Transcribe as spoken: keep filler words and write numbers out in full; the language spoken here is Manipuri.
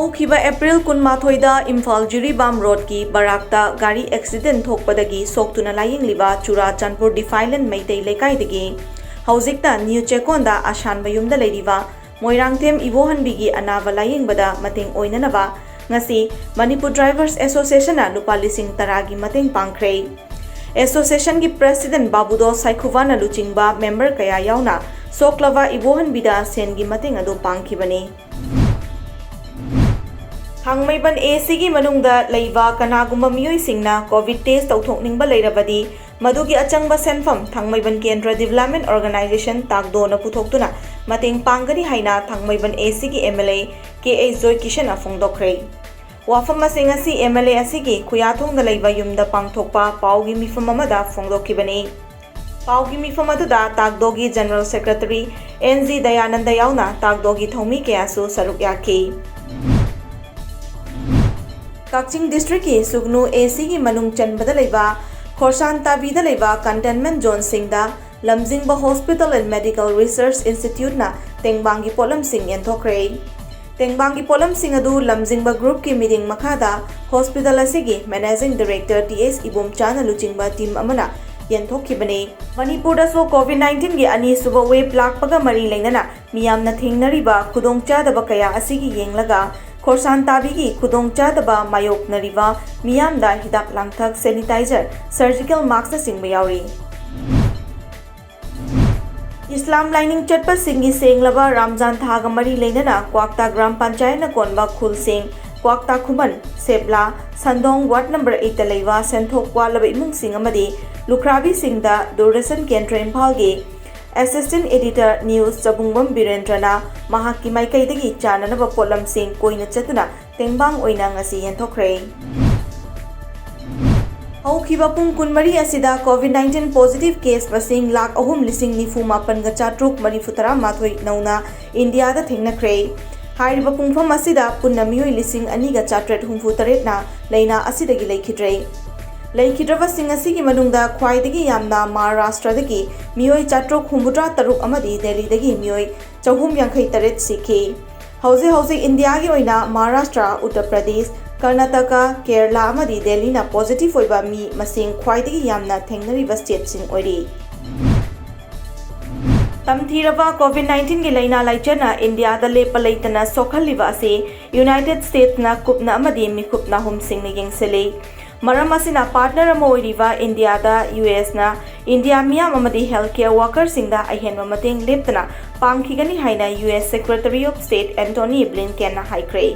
ꯍꯧꯈꯤꯕ ꯑꯦꯄ꯭ꯔꯤꯜ ꯀꯨꯟꯃꯥꯊꯣꯏꯗ ꯏꯝꯐꯥꯜ ꯖꯤꯔꯤꯕꯥꯝ ꯔꯣꯗꯀꯤ ꯕꯔꯥꯛꯇ ꯒꯥꯔꯤ ꯑꯦꯛꯁꯤꯗꯦꯟ ꯊꯣꯛꯄꯗꯒꯤ ꯁꯣꯛꯇꯨꯅ ꯂꯥꯌꯦꯡꯂꯤꯕ ꯆꯨꯔꯥꯆꯥꯟꯄꯨꯔ ꯗꯤꯐꯥꯏꯂꯦꯟ ꯃꯩꯇꯩ ꯂꯩꯀꯥꯏꯗꯒꯤ ꯍꯧꯖꯤꯛꯇ ꯅ꯭ꯌꯨ ꯆꯦꯛꯀꯣꯟꯗ ꯑꯁꯥꯟ ꯃꯌꯨꯝꯗ ꯂꯩꯔꯤꯕ ꯃꯣꯏꯔꯥꯡꯊꯦꯝ ꯏꯕꯣꯍꯟꯕꯤꯒꯤ ꯑꯅꯥꯕ ꯂꯥꯌꯦꯡꯕꯗ ꯃꯇꯦꯡ ꯑꯣꯏꯅꯅꯕ ꯉꯁꯤ ꯃꯅꯤꯄꯨꯔ ꯗ꯭ꯔꯥꯏꯚꯔꯁ ꯑꯦꯁꯣꯁꯤꯌꯦꯁꯟꯅ ꯂꯨꯄꯥ ꯂꯤꯁꯤꯡ ꯇꯔꯥꯒꯤ ꯃꯇꯦꯡ ꯄꯥꯡꯈ꯭ꯔꯦ꯫ ꯑꯦꯁꯣꯁꯤꯌꯦꯁꯟꯒꯤ ꯄ꯭ꯔꯦꯁꯤꯗꯦꯟ ꯕꯥꯕꯨꯗꯣ ꯁꯥꯏꯈꯨꯕꯥꯅ ꯂꯨꯆꯤꯡꯕ ꯃꯦꯝꯕꯔ ꯀꯌꯥ ꯌꯥꯎꯅ ꯁꯣꯛꯂꯕ ꯏꯕꯣꯍꯟꯕꯤꯗ ꯁꯦꯟꯒꯤ ꯃꯇꯦꯡ ꯑꯗꯨ ꯄꯥꯡꯈꯤꯕꯅꯤ꯫ ꯊꯥꯡꯃꯩꯕꯟ ꯑꯦ ꯁꯤꯒꯤ ꯃꯅꯨꯡꯗ ꯂꯩꯕ ꯀꯅꯥꯒꯨꯝꯕ ꯃꯤꯑꯣꯏꯁꯤꯡꯅ ꯀꯣꯚꯤꯗ ꯇꯦꯁ ꯇꯧꯊꯣꯛꯅꯤꯡꯕ ꯂꯩꯔꯕꯗꯤ, ꯃꯗꯨꯒꯤ ꯑꯆꯪꯕ ꯁꯦꯟꯐꯝ ꯊꯥꯡꯃꯩꯕꯟ ꯀꯦꯟꯗ꯭ꯔ ꯗꯤꯕꯂꯞꯃꯦꯟ ꯑꯣꯔꯒꯅꯥꯏꯖꯦꯁꯟ, ꯇꯥꯛꯗꯣꯅ ꯄꯨꯊꯣꯛꯇꯨꯅ ꯃꯇꯦꯡ ꯄꯥꯡꯒꯅꯤ ꯍꯥꯏꯅ ꯊꯥꯡꯃꯩꯕꯟ ꯑꯦ ꯁꯤꯒꯤ M L A K H ꯖꯣꯏꯀꯤꯁꯟꯅ ꯐꯣꯡꯗꯣꯛꯈ꯭ꯔꯦ꯫ ꯋꯥꯐꯝ ꯑꯁꯤꯡ ꯑꯁꯤ ꯑꯦꯝ ꯑꯦꯜ ꯑꯦ ꯑꯁꯤꯒꯤ ꯈꯨꯌꯥꯊꯣꯡꯗ ꯂꯩꯕ ꯌꯨꯝꯗ ꯄꯥꯡꯊꯣꯛꯄ ꯄꯥꯎꯒꯤ ꯃꯤꯐꯝ ꯑꯃꯗ ꯐꯣꯡꯗꯣꯛꯈꯤꯕꯅꯤ꯫ ꯄꯥꯎꯒꯤ ꯃꯤꯐꯝ ꯑꯗꯨꯗ ꯇꯥꯛꯗꯣꯒꯤ general secretary and G Dayananda ꯌꯥꯎꯅ ꯇꯥꯛꯗꯣꯒꯤ ꯊꯧꯃꯤ ꯀꯌꯥꯁꯨ ꯁꯔꯨꯛ ꯌꯥꯈꯤ꯫ ꯀꯛꯆꯤꯡ ꯗꯤꯁꯇ꯭ꯔꯤꯛꯀꯤ ꯁꯨꯒꯅꯨ ꯑꯦ ꯁꯤꯒꯤ ꯃꯅꯨꯡ ꯆꯟꯕꯗ ꯂꯩꯕ ꯈꯣꯔꯁꯥꯟ ꯇꯥꯕꯤꯗ ꯂꯩꯕ ꯀꯟꯇꯦꯟꯃꯦꯟ ꯖꯣꯟꯁꯤꯡꯗ ꯂꯝꯖꯤꯡꯕ ꯍꯣꯁꯄꯤꯇꯥꯜ ꯑꯦꯟ ꯃꯦꯗꯤꯀꯦꯜ ꯔꯤꯁꯔꯆ ꯏꯟꯁꯇꯤꯇ꯭ꯌꯨꯠꯅ ꯇꯦꯡꯕꯥꯡꯒꯤ ꯄꯣꯠꯂꯝꯁꯤꯡ ꯌꯦꯟꯊꯣꯛꯈ꯭ꯔꯦ꯫ ꯇꯦꯡꯕꯥꯡꯒꯤ ꯄꯣꯠꯂꯝꯁꯤꯡ ꯑꯗꯨ ꯂꯝꯖꯤꯡꯕ ꯒ꯭ꯔꯨꯞꯀꯤ ꯃꯤꯠꯌꯦꯡ ꯃꯈꯥꯗ ꯍꯣꯁꯄꯤꯇꯥꯜ ꯑꯁꯤꯒꯤ ꯃꯦꯅꯦꯖꯤꯡ ꯗꯤꯔꯦꯛꯇꯔ ꯇꯤ ꯑꯦꯁ ꯏꯕꯣꯝꯆꯥꯅ ꯂꯨꯆꯤꯡꯕ ꯇꯤꯝ ꯑꯃꯅ ꯌꯦꯟꯊꯣꯛꯈꯤꯕꯅꯤ꯫ ꯃꯅꯤꯄꯨꯔꯗꯁꯨ ꯀꯣꯚꯤꯗ ꯅꯥꯏꯟꯇꯤꯟꯒꯤ ꯑꯅꯤꯁꯨꯕ ꯋꯦꯕ ꯂꯥꯛꯄꯒ ꯃꯔꯤ ꯂꯩꯅꯅ ꯃꯤꯌꯥꯝꯅ ꯊꯦꯡꯅꯔꯤꯕ ꯈꯨꯗꯣꯡꯆꯥꯗꯕ ꯀꯌꯥ ꯑꯁꯤꯒꯤ ꯌꯦꯡꯂꯒ ꯈꯣꯔꯁꯥꯟ ꯇꯥꯕꯤꯒꯤ ꯈꯨꯗꯣꯡꯆꯥꯗꯕ ꯃꯥꯌꯣꯛꯅꯔꯤꯕ ꯃꯤꯌꯥꯝꯗ ꯍꯤꯗꯥꯛ ꯂꯥꯡꯊꯛ, ꯁꯦꯅꯤꯇꯥꯏꯖꯔ, ꯁꯔꯖꯤꯀꯦꯜ ꯃꯥꯛꯁꯅꯆꯤꯡꯕ ꯌꯥꯎꯔꯤ꯫ ꯏꯁꯂꯥꯝ ꯂꯥꯏꯅꯤꯡ ꯆꯠꯄꯁꯤꯡꯒꯤ ꯁꯦꯡꯂꯕ ꯔꯝꯖꯥꯟ ꯊꯥꯒ ꯃꯔꯤ ꯂꯩꯅꯅ ꯀ꯭ꯋꯥꯛꯇꯥ ꯒ꯭ꯔꯥꯝ ꯄꯟꯆꯥꯌꯠꯅ ꯀꯣꯟꯕ ꯈꯨꯜꯁꯤꯡ, ꯀ꯭ꯋꯥꯛꯇꯥ ꯈꯨꯃꯟ, ꯁꯦꯞꯂꯥ, ꯁꯟꯗꯣꯡ ꯋꯥꯔꯗ ꯅꯝꯕꯔ ꯑꯩꯠꯇ ꯂꯩꯕ ꯁꯦꯟꯊꯣꯛ ꯋꯥꯠꯂꯕ ꯏꯃꯨꯡꯁꯤꯡ ꯑꯃꯗꯤ ꯂꯨꯈ꯭ꯔꯥꯕꯤꯁꯤꯡꯗ ꯗꯨꯔꯗꯔꯁꯟ ꯀꯦꯟꯗ꯭ꯔ ꯏꯝꯐꯥꯜꯒꯤ ꯑꯦꯁꯤꯁꯇꯦꯟꯠ ꯑꯦꯗꯤꯇꯔ ꯅ꯭ꯌꯨꯁ ꯆꯕꯨꯡꯕꯝ ꯕꯤꯔꯦꯟꯗ꯭ꯔꯅ ꯃꯍꯥꯛꯀꯤ ꯃꯥꯏꯀꯩꯗꯒꯤ ꯆꯥꯅꯅꯕ ꯄꯣꯠꯂꯝꯁꯤꯡ ꯀꯣꯏꯅ ꯆꯠꯇꯨꯅ ꯇꯦꯡꯕꯥꯡ ꯑꯣꯏꯅ ꯉꯁꯤ ꯌꯦꯟꯊꯣꯛꯈ꯭ꯔꯦ꯫ ꯍꯧꯈꯤꯕ ꯄꯨꯡ ꯀꯨꯟꯃꯔꯤ ꯑꯁꯤꯗ ꯀꯣꯚꯤꯗ ꯅꯥꯏꯟꯇꯤꯟ ꯄꯣꯖꯤꯇꯤꯚ ꯀꯦꯁ ꯃꯁꯤꯡ ꯂꯥꯈ ꯑꯍꯨꯝ ꯂꯤꯁꯤꯡ ꯅꯤꯐꯨ ꯃꯥꯄꯟꯒ ꯆꯥꯇ꯭ꯔꯨꯛ ꯃꯔꯤꯐꯨ ꯇꯔꯥꯃꯥꯊꯣꯏ ꯅꯧꯅ ꯏꯟꯗꯤꯌꯥꯗ ꯊꯦꯡꯅꯈ꯭ꯔꯦ꯫ ꯍꯥꯏꯔꯤꯕ ꯄꯨꯡꯐꯝ ꯑꯁꯤꯗ ꯄꯨꯟꯅ ꯃꯤꯑꯣꯏ ꯂꯤꯁꯤꯡ ꯑꯅꯤꯒ ꯆꯥꯇ꯭ꯔꯦꯠ ꯍꯨꯝꯐꯨ ꯇꯔꯦꯠꯅ ꯂꯥꯏꯅꯥ ꯑꯁꯤꯗꯒꯤ ꯂꯩꯈꯤꯗ꯭ꯔꯦ꯫ ꯂꯩꯈꯤꯗ꯭ꯔꯕꯁꯤꯡ ꯑꯁꯤꯒꯤ ꯃꯅꯨꯡꯗ ꯈ꯭ꯋꯥꯏꯗꯒꯤ ꯌꯥꯝꯅ ꯃꯍꯥꯔꯥꯁꯇ꯭ꯔꯗꯒꯤ ꯃꯤꯑꯣꯏ ꯆꯥꯇ꯭ꯔꯨꯛ ꯍꯨꯝꯐꯨꯇꯔꯥ ꯇꯔꯨꯛ ꯑꯃꯗꯤ ꯗꯦꯜꯂꯤꯗꯒꯤ ꯃꯤꯑꯣꯏ ꯆꯍꯨꯝ ꯌꯥꯡꯈꯩ ꯇꯔꯦꯠ ꯁꯤꯈꯤ꯫ ꯍꯧꯖꯤꯛ ꯍꯧꯖꯤꯛ ꯏꯟꯗꯤꯌꯥꯒꯤ ꯑꯣꯏꯅ ꯃꯍꯥꯔꯥꯁꯇ꯭ꯔ, ꯎꯠꯇꯔ ꯄ꯭ꯔꯗꯦꯁ, ꯀꯔꯅꯥꯇꯀꯥ, ꯀꯦꯔꯂꯥ ꯑꯃꯗꯤ ꯗꯦꯜꯂꯤꯅ positive ꯑꯣꯏꯕ ꯃꯤ ꯃꯁꯤꯡ ꯈ꯭ꯋꯥꯏꯗꯒꯤ ꯌꯥꯝꯅ ꯊꯦꯡꯅꯔꯤꯕ stateꯁꯤꯡ ꯑꯣꯏꯔꯤ꯫ ꯇꯝꯊꯤꯔꯕ COVID nineteenꯒꯤ ꯂꯥꯏꯅꯥ ꯂꯥꯏꯆꯠꯅ ꯏꯟꯗꯤꯌꯥꯗ ꯂꯦꯞꯄ ꯂꯩꯇꯅ ꯁꯣꯛꯍꯜꯂꯤꯕ ꯑꯁꯤ United Statesꯅ ꯀꯨꯞꯅ ꯑꯃꯗꯤ ꯃꯤꯀꯨꯞ ꯅꯥꯍꯨꯝꯁꯤꯡꯅ ꯌꯦꯡꯁꯤꯜꯂꯤ꯫ ꯃꯔꯝ ꯑꯁꯤꯅ partner ꯑꯃ ꯑꯣꯏꯔꯤꯕ ꯏꯟꯗꯤꯌꯥꯗ USꯅ ꯏꯟꯗꯤꯌꯥ ꯃꯤꯌꯥꯝ ꯑꯃꯗꯤ healthcare workerꯁꯤꯡꯗ ꯑꯍꯦꯟꯕ ꯃꯇꯦꯡ ꯂꯦꯞꯇꯅ ꯄꯥꯡꯈꯤꯒꯅꯤ ꯍꯥꯏꯅ US Secretary of State Antony Blinkenꯅ ꯍꯥꯏꯈ꯭ꯔꯦ꯫